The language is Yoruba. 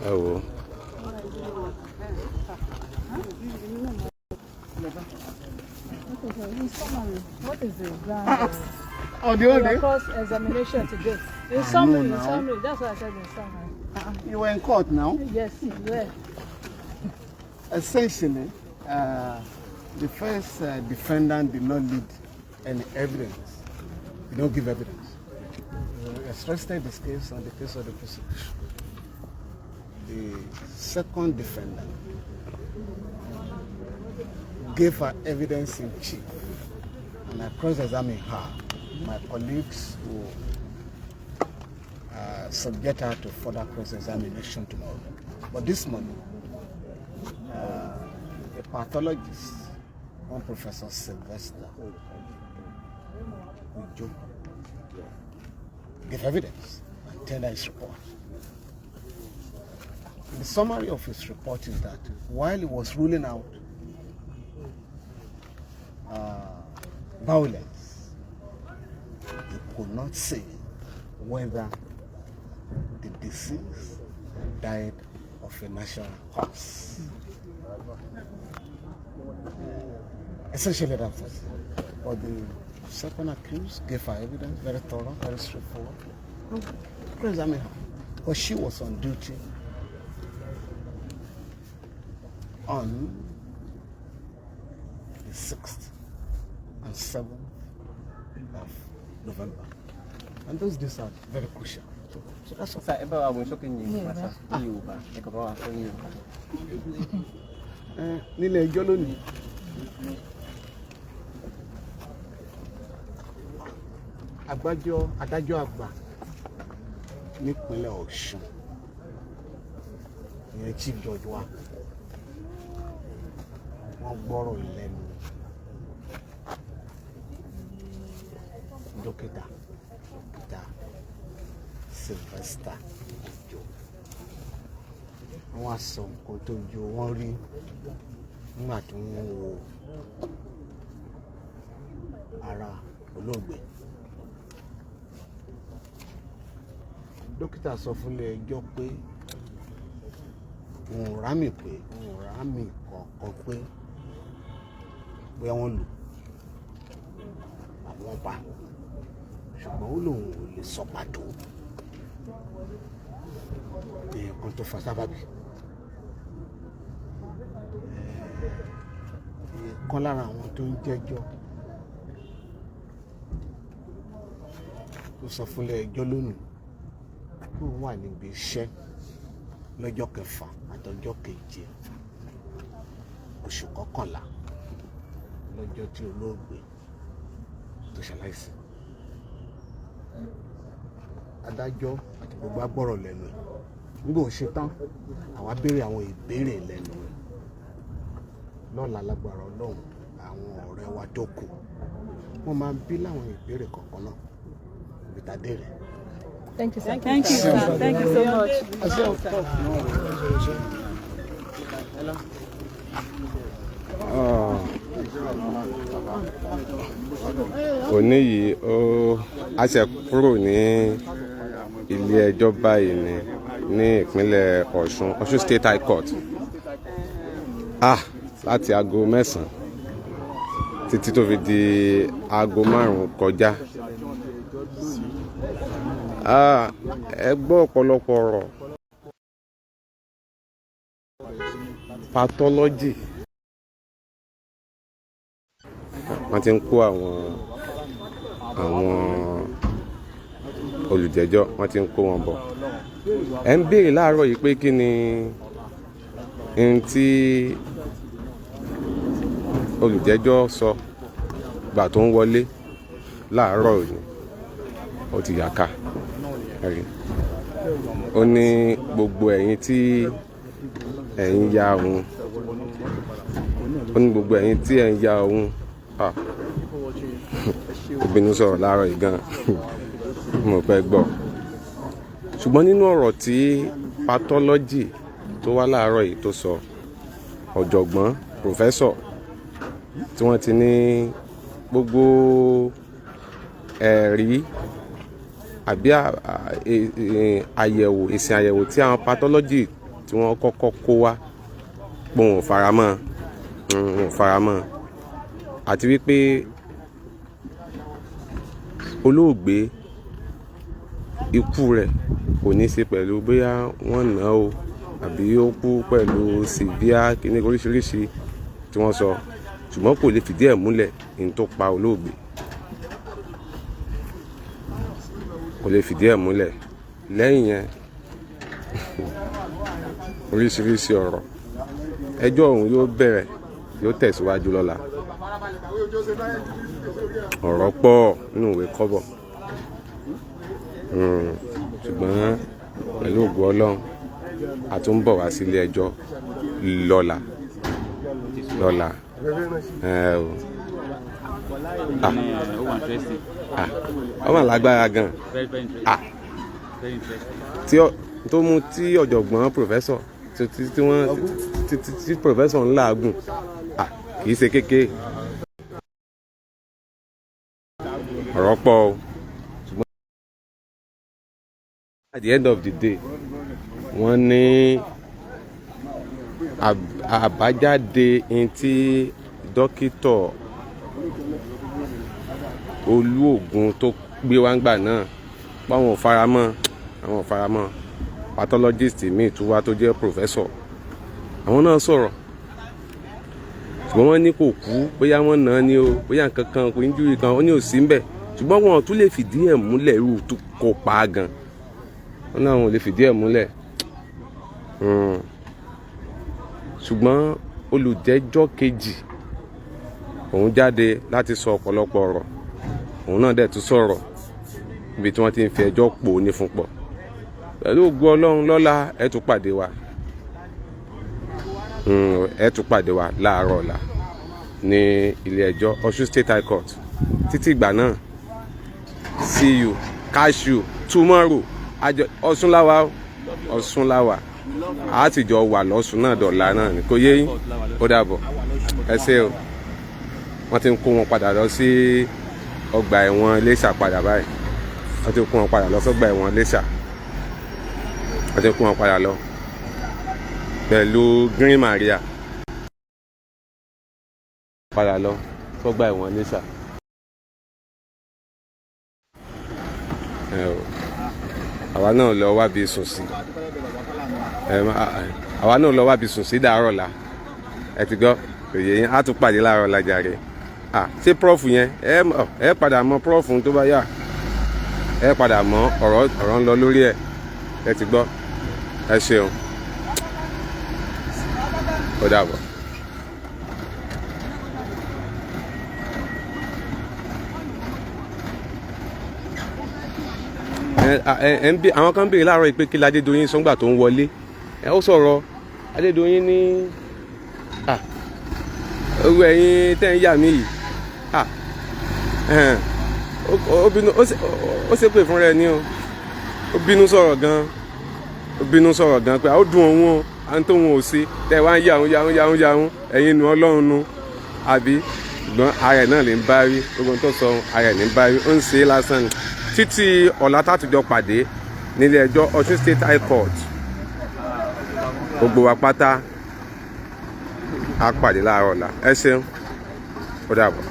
Ẹ wò ó. Okay, so in summary, what is the ground Oh, the old your day? Cross examination today? In Ah, summary, no, in now. Summary, that's what I said, in summary. You were in court now. Yes, where? Essentially, the first defendant did not lead any evidence. He don't give evidence. He rested his case on the case of the prosecution. The second defendant gave her evidence in chief, and I cross-examined her. My colleagues will subject her to further cross-examination tomorrow. But this morning, a pathologist, one Professor Sylvester Ojo, gave evidence and tendered his report. The summary of his report is that while he was ruling out violence, he could not say whether the deceased died of a natural cause. Essentially, that was it. But the second accused gave her evidence, very thorough, very straightforward. Examine her. Because she was on duty on the 6th and 7th of November. And those days are very crucial. So that's all. Sir, ẹ bá wa wò sókè ní Yorùbá sir, ní Yorùbá, ẹ kàn bá wa sọ ní Yorùbá. Ẹ, nílé ẹjọ́ lónìí, agbájọ́ adájọ́ àgbà nípínlẹ̀ Ọ̀ṣun, ìyẹn chief judge wa, wọ́n gbọ́rọ̀ lẹ́nu dókítà dókítà Sylvester Ojo. Wọ́n wá sọ nǹkan tó ju wọ́n rí nígbà tí wọ́n wo ara olóògbé. Dókítà sọ fúnlé ẹjọ́ pé òun rámì, pé òun rámì kọ̀ọ̀kan, pé bóyá wọ́n lù àwọn pa, ṣùgbọ́n ó lóun ò lè sọ pàtó èèyàn kan tó fa sábàbí. Kan lára àwọn tó ń jẹ́jọ́ tó sọ fúnlé ẹjọ́ lónìí pé òun wà níbi iṣẹ́ lọ́jọ́ kẹfà àtọjọ́ keje oṣù kọkànlá, lọ́jọ́ tí olóògbé tó ṣaláìsí. Adájọ́ àti gbogbo agbọ́rọ̀ lẹ́nu ẹ̀. Nígbà ó ṣe tán, àwa béèrè àwọn ìbéèrè lẹ́nu ẹ̀. Lọ́la, lágbára Ọlọ́run, àwọn ọ̀rẹ́ wa tó kù, wọ́n máa ń bí láwọn ìbéèrè kọ̀ọ̀kan náà ibi tá a dé rẹ̀. Thank you, sir. Thank you, sir. Thank you so much. Ah. Òní yìí ó a ṣe kúrò ní ilé ẹjọ́ báyìí ní ìpínlẹ̀ Ọ̀ṣun, Ọ̀ṣun State High Court. Ah, láti aago 9 títí tó fi di aago 5 kọjá. Ah, ẹ gbọ́ ọ̀pọ̀lọpọ̀ ọ̀rọ̀ pathology. Wọ́n ti ń kó àwọn olùjẹ́jọ́, wọ́n ti ń kó wọn bọ̀. Ẹ ń béèrè láàárọ̀ yìí pé kí ni n tí olùjẹ́jọ́ sọ gbà tó ń wọlé láàárọ̀ òní. Ó ti yàká. Ó ní gbogbo ẹ̀yin tí ẹ̀ ń ya òun, ó ní gbogbo ẹ̀yin tí ẹ̀ ń ya òun. Ah, obìnrin sọ̀rọ̀ láàárọ̀ yìí gan, mo fẹ́ gbọ́. Ṣùgbọ́n nínú ọ̀rọ̀ tí pathology tó wá láàárọ̀ yìí tó sọ, ọ̀jọ̀gbọ́n professor tí wọ́n ti ní gbogbo ẹ̀rí àbí àyẹ̀wò, èsì àyẹ̀wò tí àwọn pathology tí wọ́n kọ́kọ́ kó wá, pé òun ò faramọ́, òun ò faramọ́, àti wípé olóògbé, ikú rẹ̀ kò ní í ṣe pẹ̀lú bóyá wọ́n nà á o àbí ó kú pẹ̀lú severe kíní oríṣiríṣi tí wọ́n sọ, ṣùgbọ́n kò lè fìdí ẹ̀ múlẹ̀ ní tó pa olóògbé, kò lè fìdí ẹ̀ múlẹ̀. Lẹ́yìn yẹn, oríṣiríṣi ọ̀rọ̀. Ẹjọ́ ọ̀hún yóò bẹ̀rẹ̀, yóò tẹ̀síwájú lọ́la. Ọ̀rọ̀ pọ̀ nínú ìwé kọ́bọ̀, ṣùgbọ́n pẹ̀lú ògo Ọlọ́run, a tún ń bọ̀ wá sílé ẹjọ́ lọ́la lọ́la. Ẹ o. Ah. Ó wà interesting. Ah, ọmọ lágbára gan. Very, very interesting. Ah. Very interesting. Tí tó mú tí ọ̀jọ̀gbọ́n professor tí wọ́n tí professor ń làágùn, ah, kì í ṣe kékeré. Ọ̀rọ̀ pọ̀ o, ṣùgbọ́n at the end of the day, wọ́n ní àbájáde n tí dókítà Olúògùn tó gbé wá ńgbà náà, páwọn ò faramọ́, àwọn ò faramọ́. Pathologist míì tún wá tó jẹ́ professor, àwọn náà sọ̀rọ̀, ṣùgbọ́n wọ́n ní kò kú bóyá wọ́n nà án ní o, bóyá nǹkan kan kò injury kan, ó ní ò sí ń bẹ̀, ṣùgbọ́n wọn ò tún lè fìdí ẹ̀ múlẹ̀ irú tó kó pa á gan. Wọn náà wọn ò lè fìdí ẹ̀ múlẹ̀. Ṣùgbọ́n olùjẹ́jọ́ kejì, òun jáde láti sọ ọ̀pọ̀lọpọ̀ ọ̀rọ̀. Òun náà dẹ̀ tún sọ̀rọ̀ níbi tí wọ́n ti ń fi ẹjọ́ pò ní fún pọ̀. Pẹ̀lú ògo Ọlọ́run, lọ́la ẹ tún pàdé wa. Ẹ tún pàdé wa láàárọ̀ ọ̀la ní ilé ẹjọ́ Ọ̀ṣun State High Court. Títí ìgbà náà, see you, catch you tomorrow. Àjọ Ọ̀ṣun láwa o, Ọ̀ṣun láwa, a sì jọ wà lọ́sùn náà dọ̀la náà ni kò yé yín. Ó dàbọ̀, ẹ ṣé o. Wọ́n ti ń kó wọn padà lọ sí ọgbà ẹ̀wọ̀n Iléṣà padà báyìí. Wọ́n ti ń kó wọn padà lọ sọ́gbà ẹ̀wọ̀n Iléṣà. Wọ́n ti ń kó wọn padà lọ pẹ̀lú Green Maria padà lọ sọ́gbà ẹ̀wọ̀n Iléṣà. Ẹ o, àwa náà lọ wábi sùn sí ẹ, àwa náà lọ wábi sùn sí dàárọ̀ la. Ẹ ti gbọ́ òye yín, á tún pàdé láàárọ̀ la jàre. À ṣé prof yẹn, ẹ padà mọ prof tó bá yà, ẹ padà mọ. Ọ̀rọ̀ ọ̀rọ̀ ń lọ lórí ẹ. Ẹ ti gbọ́, ẹ ṣeun, ó dàbọ̀. Ẹ ẹ ń bí àwọn kan béèrè láàárọ̀ yìí pé kí l'Adédoyin sọ́ngbà tó ń wọlé. Ẹ ó sọ̀rọ̀ Adédoyin ní à owó ẹ̀yin tẹ́ ń yà mí yìí à ẹ̀hẹ̀n, ó bínú, ó ṣépè fúnra ẹ ní o. Ó bínú sọ̀rọ̀ gan, ó bínú sọ̀rọ̀ gan pé ó dùn òun o, à ń tóun ò sí tẹ́ ẹ wá ń yà òun, yà òun, yà òun, yà òun, ẹ̀yin nu Ọlọ́run nu àbí. Ṣùgbọ́n ara ẹ̀ náà lè ń bá rí gbogbo ohun tó sọ, ara ẹ̀ ní ń bá rí, ó ń ṣe é lásán ni. Títí ọ̀la tátùjọ pàdé nílé ẹjọ́ Ọ̀ṣun State High Court, gbogbo wa pátá, á pàdé láàárọ̀ ọ̀la. Ẹ ṣeun, ó dàbọ̀.